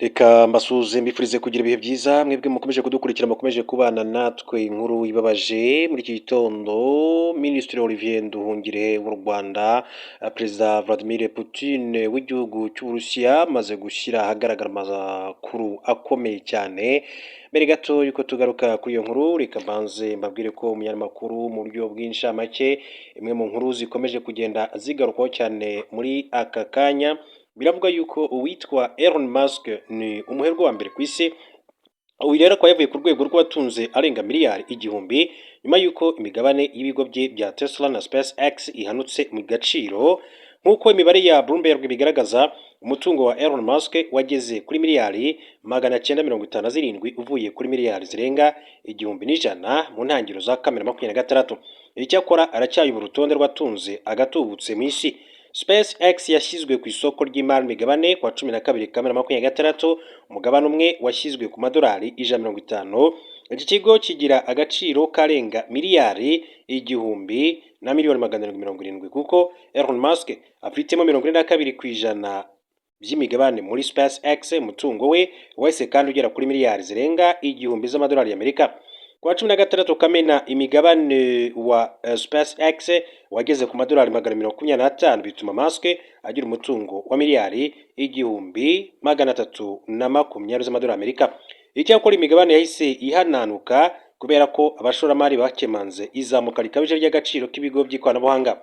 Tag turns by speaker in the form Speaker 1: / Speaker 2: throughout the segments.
Speaker 1: Reka mbasuhuze, mbifurize kugira ibihe byiza, mwebwe mukomeje kudukurikira, mukomeje kubana natwe. Inkuru ibabaje muri iki gitondo: Minisitiri Olivier Nduhungirehe w'u Rwanda, Perezida Vladimir Putin w'igihugu cy'Uburusiya amaze gushyira ahagaragara amakuru akomeye cyane. Mbere gato yuko tugaruka kuri iyo nkuru, reka mbanze mbabwire ko umunyamakuru mu buryo bw'inshamake, imwe mu nkuru zikomeje kugenda zigarukwaho cyane muri aka kanya, biravuga yuko uwitwa Elon Musk ni umuherwe wa mbere ku isi. Uyu rero akaba yavuye ku rwego rw'abatunze arenga miliyari 1000 nyuma y'uko imigabane y'ibigo bye bya Tesla na SpaceX ihanutse mu gaciro. Nk'uko imibare ya Bloomberg ibigaragaza, umutungo wa Elon Musk wageze kuri miliyari 957 uvuye kuri miliyari zirenga 1100 mu ntangiriro za Kamena 26. Icyakora aracyayobora urutonde rw'atunze agatubutse mu isi. SpaceX yashyizwe ku isoko ry'imari n'imigabane ku wa 12 Kamena 26, umugabane umwe washyizwe ku madolari 150. Iki kigo kigira agaciro karenga miliyari 1000 na miliyoni 770, kuko Elon Musk afitemo 42% by'imigabane muri SpaceX. Umutungo we wahise kandi ugera kuri miliyari zirenga 1000 z'amadolari y'Amerika. Ku wa 16 Kamena, imigabane wa SpaceX wageze ku madolari 225, bituma Musk agira umutungo wa miliyari 1320 z'amadolari y'Amerika. Icyakora imigabane yahise ihananuka kubera ko abashoramari bakemanze izamuka rikabije ry'agaciro k'ibigo by'ikoranabuhanga.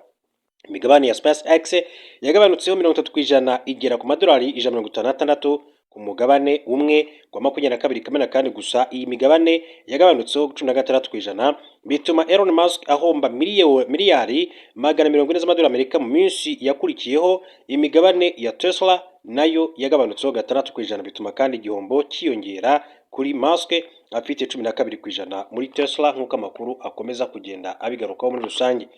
Speaker 1: Imigabane ya SpaceX yagabanutseho 30% igera ku madolari 156 ku mugabane umwe ku wa 22 Kamena. Kandi gusa iyi migabane yagabanutseho 16%, bituma Elon Musk ahomba miliyari 400 z'amadolari Amerika. Mu minsi yakurikiyeho, imigabane ya Tesla nayo yagabanutseho 6%, bituma kandi igihombo cyiyongera kuri Musk afite 12% muri Tesla, nk'uko amakuru akomeza kugenda abigarukaho muri rusange.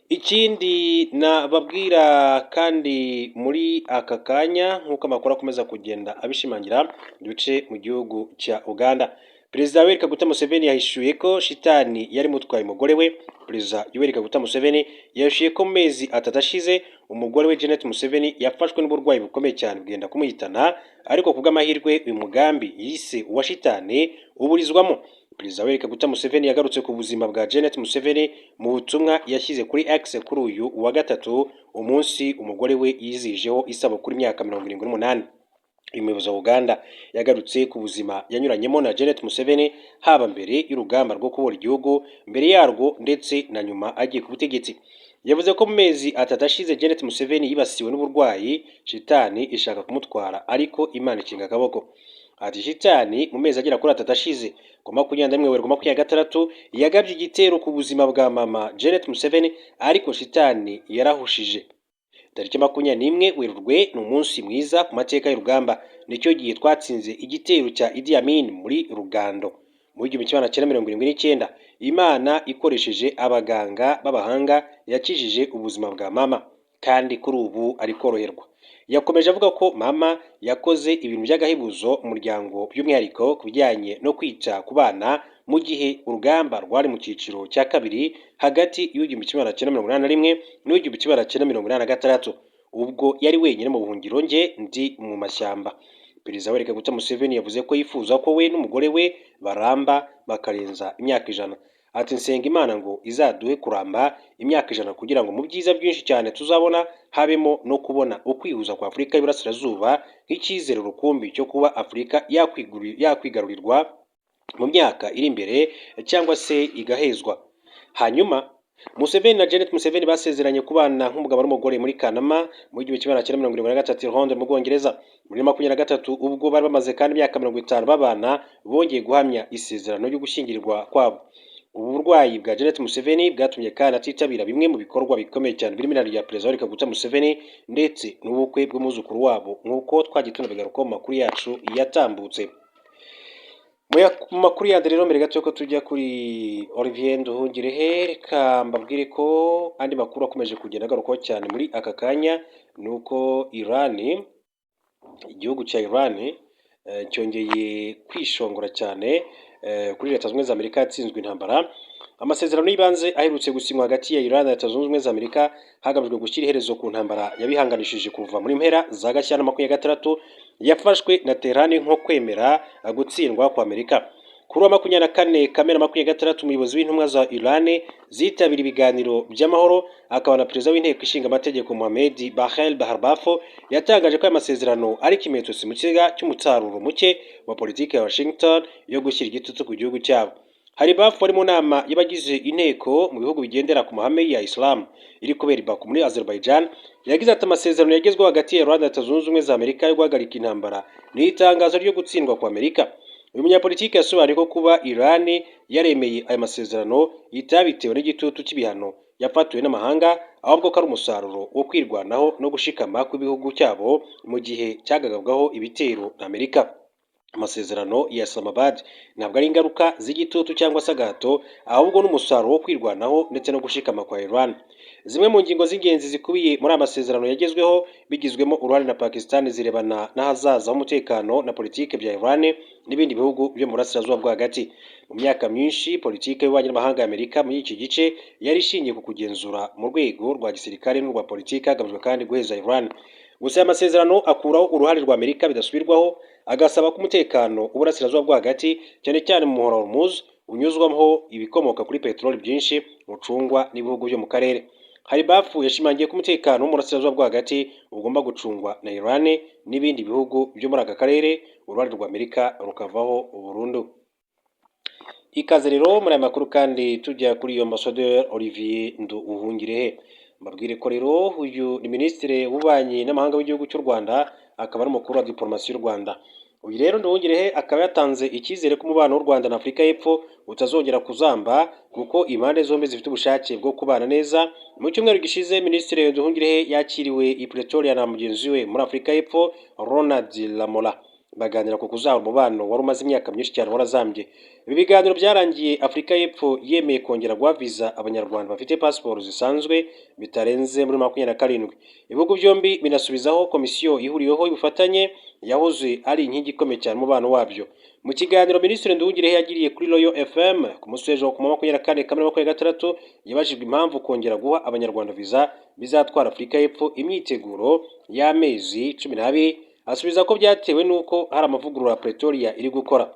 Speaker 1: Ikindi nababwira kandi muri aka kanya, nk'uko amakuru akomeza kugenda abishimangira, duce mu gihugu cya Uganda. Perezida Yoweri Kaguta Museveni yahishuye ko shitani yari mutwaye umugore we. Perezida Yoweri Kaguta Museveni yahishuye ko mu mezi 3 ashize umugore we Janet Museveni yafashwe n'uburwayi bukomeye cyane bwenda kumuhitana, ariko ku bw'amahirwe uyu mugambi yise uwa shitani uburizwamo. Perezida Yoweri Kaguta Museveni yagarutse ku buzima bwa Janet Museveni mu butumwa yashyize kuri X kuri uyu wa gatatu, umunsi umugore we yizihijeho isabukuru imyaka 78. Uyu muyobozi wa Uganda yagarutse ku buzima yanyuranyemo na Janet Museveni, haba mbere y'urugamba rwo kubohora igihugu, mbere yarwo ndetse na nyuma agiye ku butegetsi. Yavuze ko mu mezi 3 ashize Janet Museveni yibasiwe n'uburwayi, shitani ishaka kumutwara, ariko Imana ikinga akaboko. Ati: "Shitani mu mezi agera kuri 3 ashize, ku 21 Werurwe 26, yagabye igitero ku buzima bwa mama Janet Museveni, ariko shitani yarahushije. Tariki 21 Werurwe ni umunsi mwiza ku mateka y'urugamba. Nicyo gihe twatsinze igitero cya Idi Amin muri Rugando mu 1979. Imana ikoresheje abaganga b'abahanga yakijije ubuzima bwa mama, kandi kuri ubu ari koroherwa." Yakomeje avuga ko mama yakoze ibintu by'agahebuzo mu muryango, by'umwihariko ku bijyanye no kwita ku bana mu gihe urugamba rwari mu cyiciro cya kabiri hagati y'1981 n'1986, ubwo yari wenyine mu buhungiro, njye ndi mu mashyamba. Perezida Yoweri Kaguta Museveni yavuze ko yifuza ko we n'umugore we baramba bakarenza imyaka 100. Ati: "Nsenga Imana ngo izaduhe kuramba imyaka 100 kugira ngo mu byiza byinshi cyane tuzabona habemo no kubona ukwihuza kwa Afurika y'Iburasirazuba nk'icyizere rukumbi cyo kuba Afurika yakwigarurirwa mu myaka iri imbere cyangwa se igahezwa." Hanyuma Museveni na Janet Museveni basezeranye kubana nk'umugabo n'umugore muri Kanama mu 1973 i Londres mu Bwongereza. Muri 23, ubwo bari bamaze kandi imyaka 50 babana, bongeye guhamya isezerano ryo gushyingirwa kwabo. Ubu burwayi bwa Janet Museveni bwatumye kandi atitabira bimwe mu bikorwa bikomeye cyane birimo irahira rya Perezida Yoweri Kaguta Museveni ndetse n'ubukwe bw'umwuzukuru wabo, nk'uko twagiye tunabigarukaho mu makuru yacu yatambutse. Mu makuru yandi rero, mbere gato yuko tujya kuri Olivier Nduhungirehe, reka mbabwire ko andi makuru akomeje kugenda agarukwaho cyane muri aka kanya ni uko Irani, igihugu cya Irani cyongeye kwishongora cyane. kuri Leta Zunze Ubumwe za Amerika yatsinzwe intambara. Amasezerano y'ibanze aherutse gusinywa hagati ya Iran na Leta Zunze Ubumwe za Amerika hagamijwe gushyira iherezo ku ntambara yabihanganishije kuva muri mpera za Gashyantare 26, yafashwe na Tehran nko kwemera gutsindwa kwa Amerika. Kuri wa 24 Kamena 26, umuyobozi w'intumwa za Iran zitabira ibiganiro by'amahoro akaba na perezida w'inteko ishinga amategeko, Mohamed Bagher Ghalibaf, yatangaje ko aya masezerano ari ikimenyetso simusiga cy'umusaruro muke wa politiki ya Washington yo gushyira igitutu ku gihugu cyabo. Ghalibaf wari mu nama y'abagize inteko mu bihugu bigendera ku mahame ya Islam iri kubera i Baku muri Azerbaijan, yagize ati: "Amasezerano yagezweho hagati ya Iran na Leta Zunze Ubumwe za Amerika yo guhagarika intambara ni itangazo ryo gutsindwa kwa Amerika." Uyu munyapolitiki yasobanuye ko kuba Iran yaremeye aya masezerano itabitewe n'igitutu cy'ibihano yafatiwe n'amahanga, ahubwo ko ari umusaruro wo kwirwanaho no gushikama kw'ibihugu cyabo mu gihe cyagabwagaho ibitero na Amerika. "Amasezerano ya Islamabad ntabwo ari ingaruka z'igitutu cyangwa se agahato, ahubwo n'umusaruro wo kwirwanaho ndetse no gushikama kwa Iran." Zimwe mu ngingo z'ingenzi zikubiye muri aya masezerano yagezweho bigizwemo uruhare na Pakistan zirebana n'ahazaza h'umutekano na politike bya Iran n'ibindi bihugu byo mu burasirazuba bwo hagati. Mu myaka myinshi, politike y'ububanyi n'amahanga ya Amerika muri iki gice yari ishingiye ku kugenzura mu rwego rwa gisirikare n'urwa politike, hagamijwe kandi guheza Iran. Gusa aya masezerano akuraho uruhare rwa Amerika bidasubirwaho, agasaba ko umutekano w'uburasirazuba bwo hagati, cyane cyane mu muhora wa Hormuz unyuzwamo ibikomoka kuri peteroli byinshi, ucungwa n'ibihugu byo mu karere. Ghalibaf yashimangiye ko umutekano wo mu burasirazuba bwo hagati ugomba gucungwa na Iran n'ibindi bihugu byo muri aka karere, uruhare rwa Amerika rukavaho burundu. Ikaze rero muri aya makuru, kandi tujya kuri iyo Ambasaderi Olivier Nduhungirehe. Mbabwire ko rero uyu ni Minisitiri w'Ububanyi n'Amahanga w'igihugu cy'u Rwanda, akaba ari umukuru wa diplomasi y'u Rwanda. Uyu rero Nduhungirehe akaba yatanze icyizere ko umubano w'u Rwanda na Afurika y'Epfo utazongera kuzamba, kuko impande zombi zifite ubushake bwo kubana neza. Mu cyumweru gishize, Minisitiri Nduhungirehe yakiriwe i Pretoria na mugenzi we muri Afurika y'Epfo, Ronald Lamola, baganira ku kuzahura umubano wari umaze imyaka myinshi cyane warazambye. Ibi biganiro byarangiye Afurika y'Epfo yemeye kongera guha viza Abanyarwanda bafite pasiporo zisanzwe bitarenze muri 27. Ibihugu byombi binasubizaho komisiyo ihuriweho y'ubufatanye yahoze ari inkingi ikomeye cyane umubano wabyo. Mu kiganiro Minisitiri Nduhungirehe yagiriye kuri Royal FM ku munsi w'ejo ku 24 Kamena 26, yabajijwe impamvu kongera guha Abanyarwanda viza bizatwara Afurika y'Epfo imyiteguro y'amezi 12, asubiza ko byatewe n'uko hari amavugurura Pretoria iri gukora.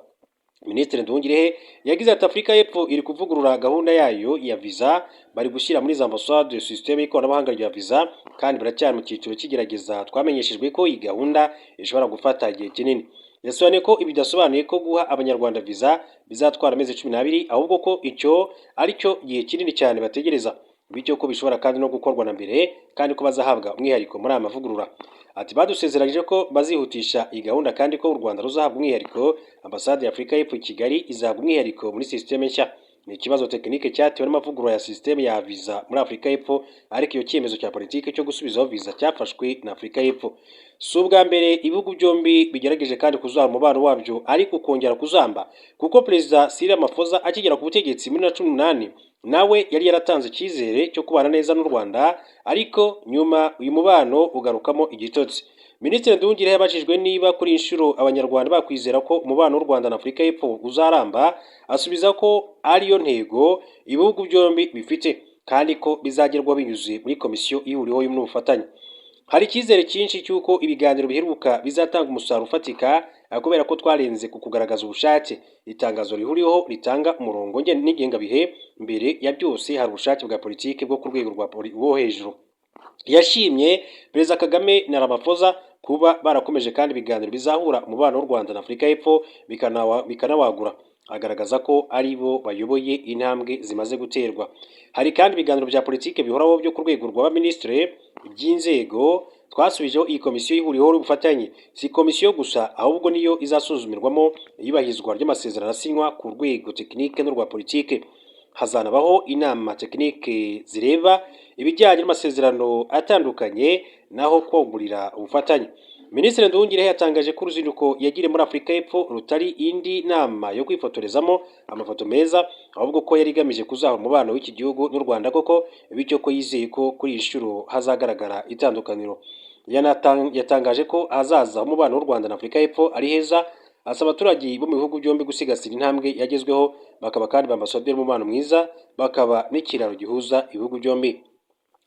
Speaker 1: Minisitiri Nduhungirehe yagize ati: "Afurika y'Epfo iri kuvugurura gahunda yayo ya viza, bari gushyira muri za ambasade système y'ikoranabuhanga rya viza, kandi baracyari mu cyiciro cy'igerageza. Twamenyeshejwe ko iyi gahunda ishobora gufata igihe kinini." Yasobanuye ko ibi bidasobanuye ko guha Abanyarwanda viza bizatwara amezi 12, ahubwo ko icyo ari cyo gihe kinini cyane bategereza, bityo ko bishobora kandi no gukorwa na mbere, kandi ko bazahabwa umwihariko muri aya mavugurura. Ati: "Badusezeranyije ko bazihutisha iyi gahunda kandi ko u Rwanda ruzahabwa umwihariko. Ambasade ya Afurika y'Epfo i Kigali izahabwa umwihariko muri système nshya. Ni ikibazo tekinike cyatewe n'amavugurura ya système ya viza muri Afurika y'Epfo, ariko iyo cyemezo cya politiki cyo gusubizaho viza cyafashwe na Afurika y'Epfo." Si ubwa mbere ibihugu byombi bigerageje kandi kuzahura umubano wabyo ariko ukongera kuzamba, kuko Perezida Cyril Ramaphosa akigera ku butegetsi muri 2018 nawe yari yaratanze icyizere cyo kubana neza n'u Rwanda, ariko nyuma uyu mubano ugarukamo igitotsi. Minisitiri Nduhungirehe yabajijwe niba kuri iyi nshuro Abanyarwanda bakwizera ko umubano w'u Rwanda na Afurika y'Epfo uzaramba, asubiza ko ariyo ntego ibihugu byombi bifite, kandi ko bizagerwaho binyuze muri komisiyo ihuriweho n'ubufatanye. "Hari icyizere cyinshi cy'uko ibiganiro biheruka bizatanga umusaruro ufatika, kubera ko twarenze ku kugaragaza ubushake. Itangazo rihuriweho ritanga umurongo n'ingengabihe. Mbere ya byose, hari ubushake bwa politiki bwo ku rwego rwo hejuru." Yashimye Perezida Kagame na Ramaphosa kuba barakomeje kandi ibiganiro bizahura umubano w'u Rwanda na Afurika y'Epfo bikanawagura, agaragaza ko ari bo bayoboye intambwe zimaze guterwa. "Hari kandi ibiganiro bya politiki bihoraho byo ku rwego rw'abaminisitiri by'inzego. Twasubijeho iyi komisiyo ihuriweho n'ubufatanye. Si komisiyo gusa, ahubwo niyo izasuzumirwamo iyubahirizwa ry'amasezerano asinywa ku rwego tekinike n'urwa politike. Hazanabaho inama tekinike zireba ibijyanye n'amasezerano atandukanye naho kogurira ubufatanye." Minisitiri Nduhungirehe yatangaje ko uruzinduko yagiriye muri Afurika y'Epfo rutari indi nama yo kwifotorezamo amafoto meza, ahubwo ko yari igamije kuzahura umubano w'iki gihugu n'u Rwanda koko, bityo ko yizeye ko kuri iyi nshuro hazagaragara itandukaniro. Yatangaje ko ahazaza h'umubano w'u Rwanda na Afurika y'Epfo ari heza. Asaba abaturage bo mu bihugu byombi gusigasira intambwe yagezweho, bakaba kandi ba ambasaderi w'umubano mwiza, bakaba n'ikiraro gihuza ibihugu byombi.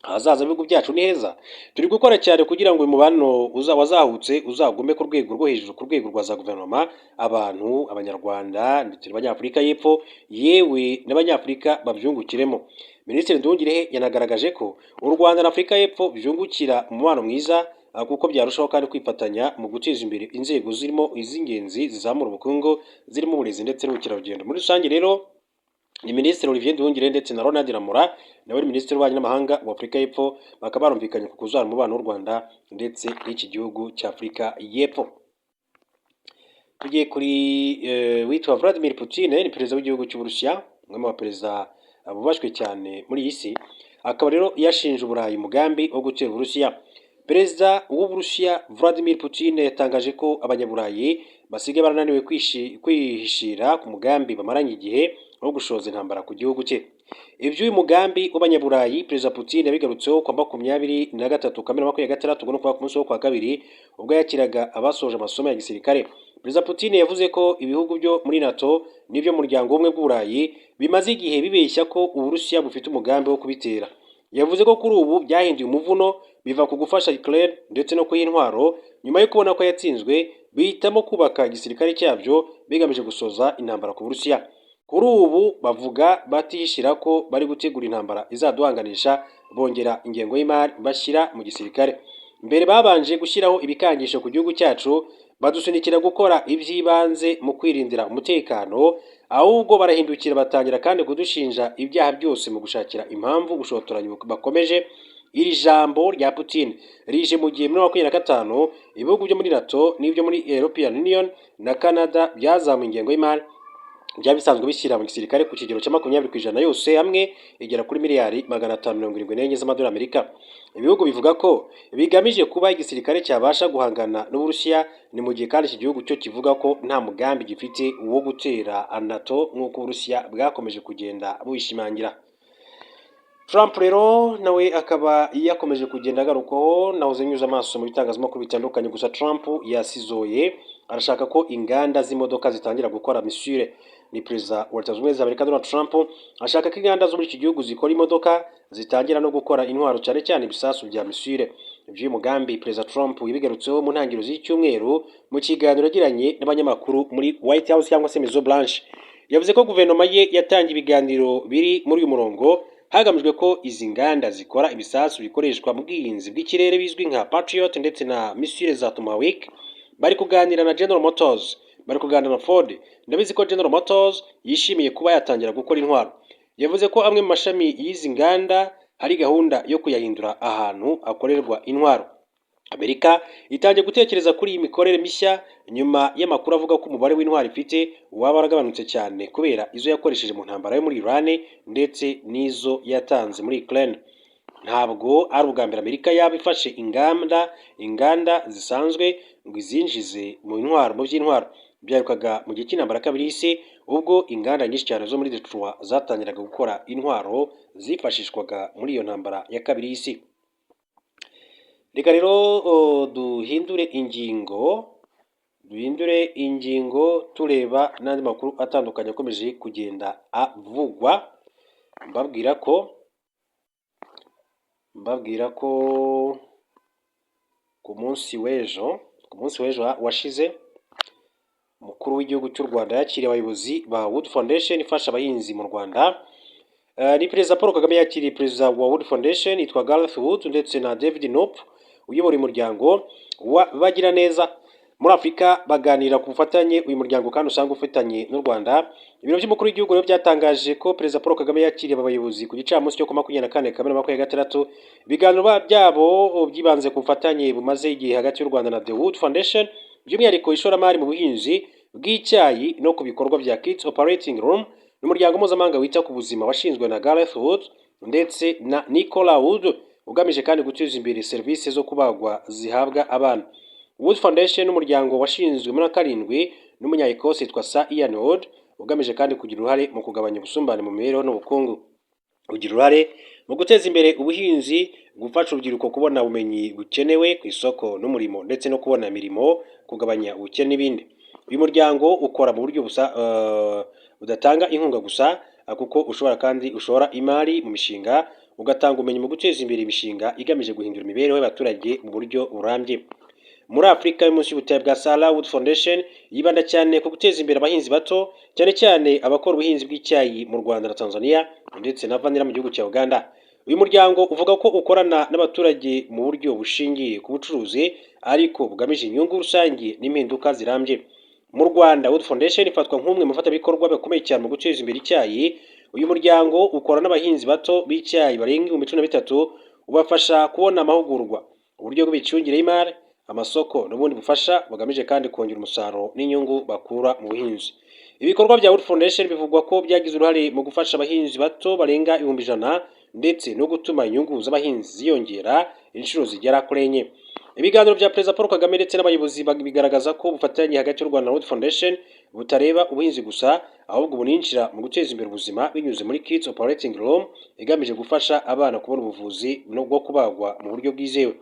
Speaker 1: Ahazaza ibihugu byacu ni heza, turi gukora cyane kugira ngo uyu mubano wazahutse uzagume ku rwego rwo hejuru, ku rwego rwa za guverinoma, abantu, Abanyarwanda ndetse n'Abanyafurika y'Epfo, yewe n'Abanyafurika babyungukiremo. Minisitiri Nduhungirehe yanagaragaje ko u Rwanda na Afurika y'Epfo byungukira umubano mwiza, kuko byarushaho kandi kwifatanya mu guteza imbere inzego zirimo iz'ingenzi zizamura ubukungu, zirimo uburezi ndetse n'ubukerarugendo muri rusange. Rero ni Minisitiri Olivier Nduhungirehe ndetse na Ronald Lamola, nawe ni Minisitiri w'Ububanyi n'Amahanga wa Afurika y'Epfo, bakaba barumvikanye ku kuzahura umubano w'u Rwanda ndetse n'iki gihugu cya Afurika y'Epfo. Tugiye kuri witwa Vladimir Putin, ni perezida w'igihugu cy'Uburusiya, umwe mu baperezida bubashywe cyane muri iyi si, akaba rero yashinje Uburayi umugambi wo gutera Uburusiya. Perezida w'Uburusiya Vladimir Putin yatangaje ko Abanyaburayi basigaye barananiwe kwihishira ku mugambi bamaranye igihe wo gushoza intambara ku gihugu cye. Iby'uyu mugambi w'Abanyaburayi, Perezida Putin yabigarutseho kwa 23 Kamena 2026, ubwo ni ukuvuga ku munsi wo kwa kabiri, ubwo yakiraga abasoje amasomo ya gisirikare. Perezida Putin yavuze ko ibihugu byo muri NATO n'ibyo mu muryango w'Ubumwe bw'Uburayi bimaze igihe bibeshya ko Uburusiya bufite umugambi wo kubitera. Yavuze ko kuri ubu byahinduye umuvuno, biva ku gufasha Ukraine ndetse no kuyiha intwaro, nyuma yo kubona ko yatsinzwe bihitamo kubaka igisirikare cyabyo bigamije gusoza intambara ku Burusiya. Kuri ubu bavuga batihishira ko bari gutegura intambara izaduhanganisha, bongera ingengo y'imari bashyira mu gisirikare. Mbere babanje gushyiraho ibikangisho ku gihugu cyacu, badusunikira gukora iby'ibanze mu kwirindira umutekano, ahubwo barahindukira batangira kandi kudushinja ibyaha byose mu gushakira impamvu ubushotoranyi bakomeje. Iri jambo rya Putin rije mu gihe muri 2025 ibihugu byo muri NATO n'ibyo muri European Union na Canada byazamuye ingengo y'imari byaba bisanzwe bishyira mu gisirikare ku kigero cya 20% yose hamwe, igera kuri miliyari 574 z'amadolari Amerika. Ibihugu bivuga ko bigamije kuba igisirikare cyabasha guhangana n'Uburusiya. Ni mu gihe kandi iki gihugu cyo kivuga ko nta mugambi gifite wo gutera NATO, nk'uko Uburusiya bwakomeje kugenda bubishimangira. Trump rero nawe akaba yakomeje kugenda agarukwaho, nahoze nyuze amaso mu bitangazamakuru bitandukanye. Gusa Trump yasizoye, arashaka ko inganda z'imodoka zitangira gukora missile. Ni Perezida wa Leta Zunze Ubumwe za Amerika Donald Trump, ashaka ko inganda zo muri iki gihugu zikora imodoka zitangira no gukora intwaro, cyane cyane ibisasu bya missile. Iby'uyu mugambi Perezida Trump yabigarutseho mu ntangiriro z'icyumweru mu kiganiro yagiranye n'abanyamakuru muri White House cyangwa se Maison Blanche. Yavuze ko guverinoma ye yatangiye ibiganiro biri muri uyu murongo, hagamijwe ko izi nganda zikora ibisasu bikoreshwa mu bwirinzi bw'ikirere bizwi nka Patriot ndetse na missile za Tomahawk. Bari kuganira na General Motors, bari kuganira na Ford. Ndabizi ko General Motors yishimiye kuba yatangira gukora intwaro. Yavuze ko amwe mu mashami y'izi nganda hari gahunda yo kuyahindura ahantu hakorerwa intwaro. Amerika itangiye gutekereza kuri iyi mikorere mishya nyuma y'amakuru avuga ko umubare w'intwaro ifite waba waragabanutse cyane kubera izo yakoresheje mu ntambara yo muri Iran ndetse n'izo yatanze muri Ukraine. Ntabwo ari ubwa mbere Amerika yaba ifashe inganda zisanzwe ngo izinjize mu ntwaro, mu by'intwaro. Byarukaga mu gihe cy'intambara kabiri y'isi, ubwo inganda nyinshi cyane zo muri Detroit zatangiraga gukora intwaro zifashishwaga muri iyo ntambara ya kabiri y'isi. Reka rero duhindure ingingo, tureba n'andi makuru atandukanye akomeje kugenda avugwa, mbabwira ko ku munsi w'ejo washize, umukuru w'igihugu cy'u Rwanda yakiriye abayobozi ba Wood Foundation ifasha abahinzi mu Rwanda. Ni Perezida Paul Kagame yakiriye Perezida wa Wood Foundation yitwa Gareth Wood ndetse na David Knoop uyobora umuryango wa Bagiraneza muri Afurika, baganira ku bufatanye uyu muryango kandi usanga ufitanye n'u Rwanda. Ibiro by'umukuru w'igihugu rero byatangaje ko Perezida Paul Kagame yakiriye aba bayobozi ku gicamunsi cyo ku 24 Kamena 2026. Ibiganiro byabo byibanze ku bufatanye bumaze igihe hagati y'u Rwanda na The Wood Foundation, by'umwihariko ishoramari mu buhinzi bw'icyayi no ku bikorwa bya Kids Operating Room, n'umuryango mpuzamahanga wita ku buzima washinzwe na Gareth Wood ndetse na Nicola Wood, ugamije kandi guteza imbere serivisi zo kubagwa zihabwa abana. Wood Foundation n'umuryango washinzwe muri karindwi n'umunya-Ecosse yitwa Sir Ian Wood, ugamije kandi kugira uruhare mu kugabanya ubusumbane mu mibereho n'ubukungu, ugira uruhare mu guteza imbere ubuhinzi, gufasha urubyiruko kubona ubumenyi bukenewe ku isoko n'umurimo ndetse no kubona imirimo, kugabanya ubukene n'ibindi. Uyu muryango ukora mu buryo busa budatanga inkunga gusa, kuko ushobora kandi ushora imari mu mishinga, ugatanga ubumenyi mu guteza imbere imishinga igamije guhindura imibereho y'abaturage mu buryo burambye. Muri Afurika yo munsi y'ubutayu bwa Sahara, Wood Foundation yibanda cyane ku guteza imbere abahinzi bato, cyane cyane abakora ubuhinzi bw'icyayi mu Rwanda na Tanzania, ndetse na vanilla mu gihugu cya Uganda. Uyu muryango uvuga ko ukorana n'abaturage mu buryo bushingiye ku bucuruzi, ariko bugamije inyungu rusange n'impinduka zirambye. Mu Rwanda, Wood Foundation ifatwa nk'umwe mu bafatanyabikorwa bakomeye cyane mu guteza imbere icyayi. Uyu muryango ukora n'abahinzi bato b'icyayi barenga 13,000, ubafasha kubona amahugurwa, uburyo bw'imicungire y'imari, amasoko n'ubundi bufasha bugamije kandi kongera umusaruro n'inyungu bakura mu buhinzi. Ibikorwa bya Wood Foundation bivugwa ko byagize uruhare mu gufasha abahinzi bato barenga 100,000, ndetse no gutuma inyungu z'abahinzi ziyongera inshuro zigera kuri enye. Ibiganiro bya Perezida Paul Kagame ndetse n'abayobozi bigaragaza ko ubufatanye hagati y'u Rwanda na Wood Foundation butareba ubuhinzi gusa, ahubwo buninjira mu guteza imbere ubuzima binyuze muri Kids Operating Room igamije gufasha abana kubona ubuvuzi bwo kubagwa mu buryo bwizewe.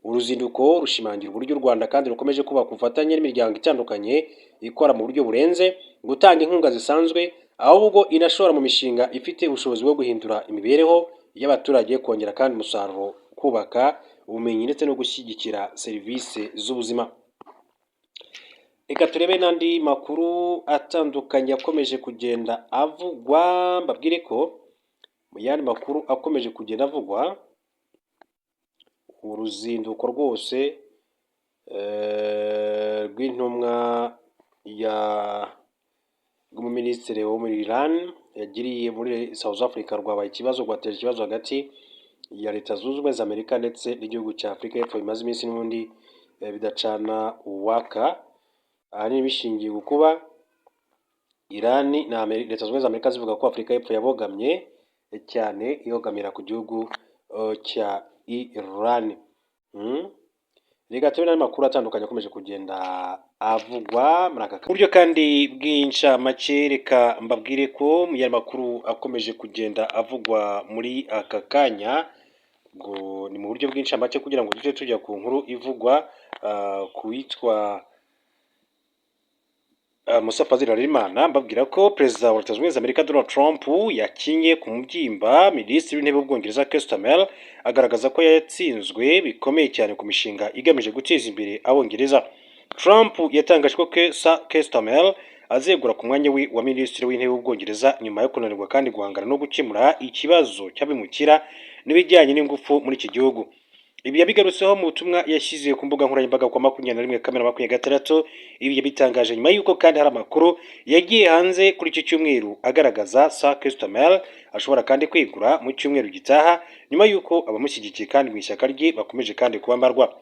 Speaker 1: Uruzinduko rushimangira uburyo u Rwanda kandi rukomeje kubaka ubufatanye n'imiryango itandukanye ikora mu buryo burenze gutanga inkunga zisanzwe, ahubwo inashora mu mishinga ifite ubushobozi bwo guhindura imibereho y'abaturage, kongera kandi umusaruro, kubaka ubumenyi ndetse no gushyigikira serivisi z'ubuzima. Reka turebe n'andi makuru atandukanye akomeje kugenda avugwa. Mbabwire ko mu yandi makuru akomeje kugenda avugwa, uruzinduko rwose rw'intumwa ya rw'umuminisitiri wo muri Iran yagiriye muri South Africa rwabaye ikibazo, rwateje ikibazo hagati ya Leta Zunze Ubumwe za Amerika ndetse n'igihugu cya Afurika y'Epfo bimaze iminsi n'ubundi bidacana uwaka, ahanini bishingiye ku kuba Iran na Leta Zunze Ubumwe za Amerika zivuga ko Afurika y'Epfo yabogamye cyane, ibogamira ku gihugu cya Iran. Reka turebe n'andi makuru atandukanye akomeje kugenda avugwa muri aka buryo kandi bw'incamake. Reka mbabwire ko mu yandi makuru akomeje kugenda avugwa muri aka kanya, ngo ni mu buryo bw'incamake kugira ngo duhite tujya ku nkuru ivugwa ku witwa Musa Fazil Harerimana. Mbabwira ko Perezida wa Leta Zunze Ubumwe za Amerika Donald Trump yakinye ku mubyimba Minisitiri w'Intebe w'Ubwongereza Keir Starmer, agaragaza ko yatsinzwe bikomeye cyane ku mishinga igamije guteza imbere Abongereza. Trump yatangaje ko Keir Starmer azegura ku mwanya we wa Minisitiri w'Intebe w'Ubwongereza nyuma yo kunanirwa kandi guhangana no gukemura ikibazo cy'abimukira n'ibijyanye n'ingufu muri iki gihugu. Ibi yabigarutseho mu butumwa yashyize ku mbuga nkoranyambaga kwa 21 Kamena 26. Ibi yabitangaje nyuma y'uko kandi hari amakuru yagiye hanze kuri iki cyumweru agaragaza Sir Keir Starmer ashobora kandi kwegura mu cyumweru gitaha, nyuma y'uko abamushyigikiye kandi mu ishyaka rye bakomeje kandi kuba mbarwa.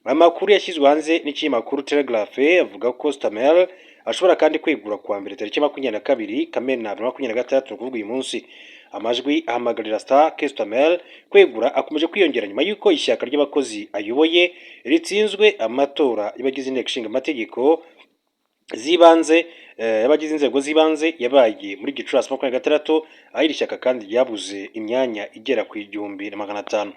Speaker 1: Amakuru yashyizwe hanze n'ikinyamakuru Telegraph avuga ko Starmer ashobora kandi kwegura kuwa mbere tariki 22 Kamena 2026, ni ukuvuga uyu munsi. Amajwi ahamagarira Sir Keir Starmer kwegura akomeje kwiyongera nyuma y'uko ishyaka ry'abakozi ayoboye ritsinzwe amatora y'abagize Inteko Ishinga Amategeko z'ibanze, y'abagize inzego z'ibanze yabaye muri Gicurasi 26, aho iri shyaka kandi ryabuze imyanya igera ku 1500.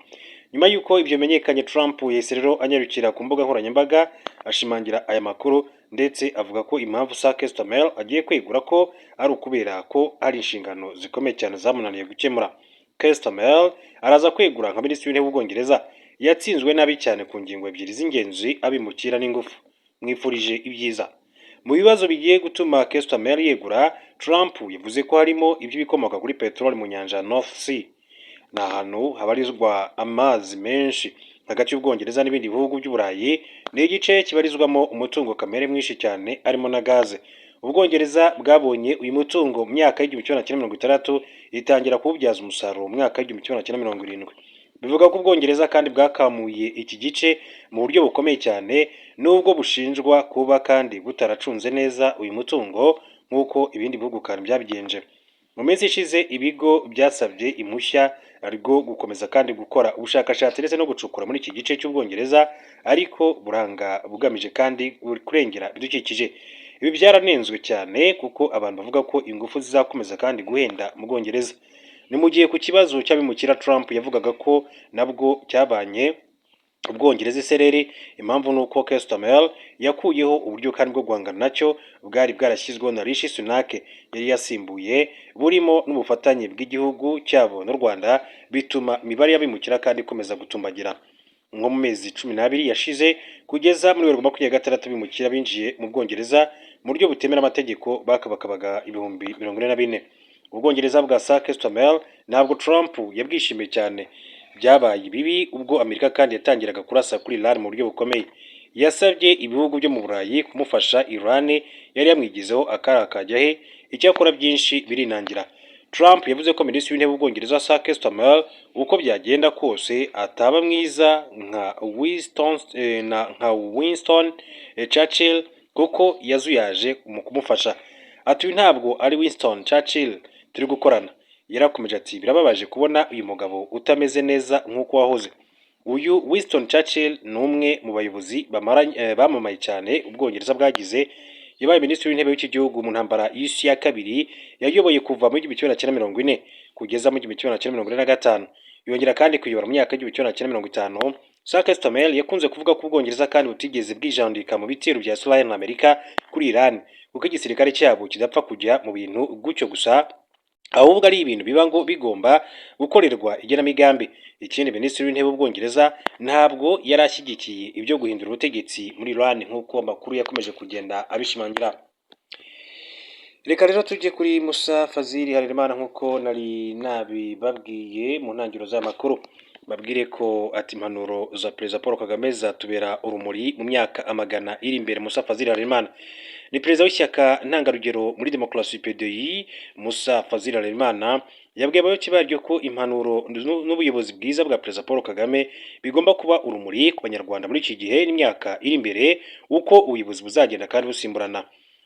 Speaker 1: Nyuma y'uko ibyo bimenyekanye, Trump yahise rero anyarukira ku mbuga nkoranyambaga ashimangira aya makuru, ndetse avuga ko impamvu Sir Keir Starmer agiye kwegura ko ari ukubera ko hari inshingano zikomeye cyane zamunaniye gukemura. Keir Starmer araza kwegura nka Minisitiri w'Intebe w'Ubwongereza. Yatsinzwe nabi cyane ku ngingo ebyiri z'ingenzi, abimukira n'ingufu. Mwifurije ibyiza. Mu bibazo bigiye gutuma Keir Starmer yegura, Trump yavuze ko harimo iby'ibikomoka kuri peteroli mu nyanja ya North Sea. Ni ahantu habarizwa amazi menshi hagati y'Ubwongereza n'ibindi bihugu by'Uburayi. Ni igice kibarizwamo umutungo kamere mwinshi cyane, arimo na gaze. Ubwongereza bwabonye uyu mutungo mu myaka y'1960, itangira kuwubyaza umusaruro mu mwaka w'1970. Bivuga ko Ubwongereza kandi bwakamuye iki gice mu buryo bukomeye cyane, nubwo bushinjwa kuba kandi butaracunze neza uyu mutungo nk'uko ibindi bihugu kandi byabigenje. Mu minsi ishize, ibigo byasabye impushya rwo gukomeza kandi gukora ubushakashatsi ndetse no gucukura muri iki gice cy'Ubwongereza, ariko buranga bugamije kandi kurengera ibidukikije. Ibi byaranenzwe cyane kuko abantu bavuga ko ingufu zizakomeza kandi guhenda mu Bwongereza. Ni mu gihe ku kibazo cy'abimukira, Trump yavugaga ko nabwo cyabanye Ubwongereza isereri. Impamvu ni uko Keir Starmer yakuyeho uburyo kandi bwo guhangana nacyo bwari bwarashyizweho na Rishi Sunak yari yasimbuye, burimo n'ubufatanye bw'igihugu cyabo n'u Rwanda, bituma imibare y'abimukira kandi ikomeza gutumbagira. Nko mu mezi 12 yashize kugeza muri 2026, abimukira binjiye mu Bwongereza mu buryo butemewe n'amategeko bakabakabaga 44,000. Ubwongereza bwa Sir Keir Starmer ntabwo Trump yabwishimiye cyane. Byabaye bibi ubwo Amerika kandi yatangiraga kurasa kuri Iran mu buryo bukomeye. Yasabye ibihugu byo mu Burayi kumufasha. Iran yari yamwigizeho akari akajya he. Icyakora byinshi birinangira. Trump yavuze ko Minisitiri w'Intebe w'Ubwongereza Sir Keir Starmer uko byagenda kose ataba mwiza nka Winston Churchill, kuko yazuyaje mu kumufasha. Ati: "Uyu ntabwo ari Winston Churchill turi gukorana." Yarakomeje ati: "Birababaje kubona uyu mugabo utameze neza nk'uko wahoze." Uyu Winston Churchill ni umwe mu bayobozi bamamaye cyane Ubwongereza bwagize. Yabaye Minisitiri w'Intebe w'iki gihugu mu ntambara y'Isi ya kabiri, yayoboye kuva mu 1940 kugeza mu 1945, yongera kandi kuyobora mu myaka y'1950. Sir Keir Starmer yakunze kuvuga ko Ubwongereza kandi butigeze bwijandika mu bitero bya Israel na Amerika kuri Iran, kuko igisirikare cyabo kidapfa kujya mu bintu gutyo gusa, ahubwo ari ibintu biba ngo bigomba gukorerwa igenamigambi. Ikindi, Minisitiri w'Intebe w'Ubwongereza ntabwo yari ashyigikiye ibyo guhindura ubutegetsi muri Iran, nk'uko amakuru yakomeje kugenda abishimangira. Reka rero tujye kuri Musa Fazili Harerimana. Nk'uko nari nabibabwiye mu ntangiriro z'amakuru, babwire ko ati impanuro za Perezida Paul Kagame zatubera urumuri mu myaka amagana iri imbere. Musa Fazili Harerimana ni perezida w'ishyaka ntangarugero muri demokarasi, PDI. Musa Fazili Harerimana yabwiye abayoboke baryo ko impanuro n'ubuyobozi bwiza bwa Perezida Paul Kagame bigomba kuba urumuri ku Banyarwanda muri iki gihe n'imyaka iri imbere, uko ubuyobozi buzagenda kandi busimburana.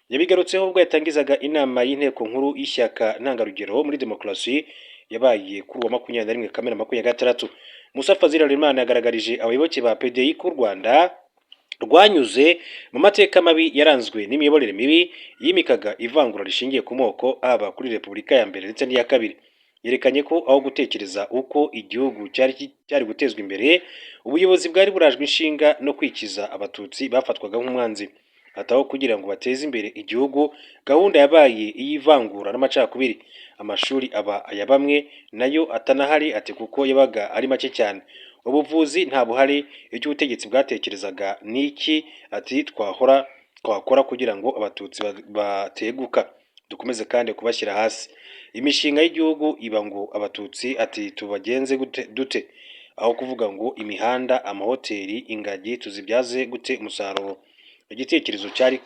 Speaker 1: Yabigarutseho ubwo yatangizaga inama y'inteko nkuru y'ishyaka ntangarugero muri demokarasi yabaye kuri uwa 21 Kamena 26. Musa Fazil Harerimana yagaragarije abayoboke ba PDI ko u Rwanda rwanyuze mu mateka mabi yaranzwe n'imiyoborere mibi yimikaga ivangura rishingiye ku moko, haba kuri Repubulika ya mbere ndetse n'iya kabiri. Yerekanye ko aho gutekereza uko igihugu cyari gutezwa imbere, ubuyobozi bwari burajwe inshinga no kwikiza Abatutsi bafatwaga nk'umwanzi. Ataho kugira ngo bateze imbere igihugu, gahunda yabaye iy'ivangura n'amacakubiri. Amashuri aba aya bamwe, nayo atanahari, ati kuko yabaga ari make cyane. Ubuvuzi nta buhari. Icyo ubutegetsi bwatekerezaga ni iki? Ati: "Twahora twakora kugira ngo Abatutsi bateguka, dukomeze kandi kubashyira hasi." Imishinga y'igihugu iba ngo Abatutsi, ati tubagenze gute dute? Aho kuvuga ngo imihanda, amahoteli, ingagi tuzibyaze gute umusaruro? Igitekerezo cyari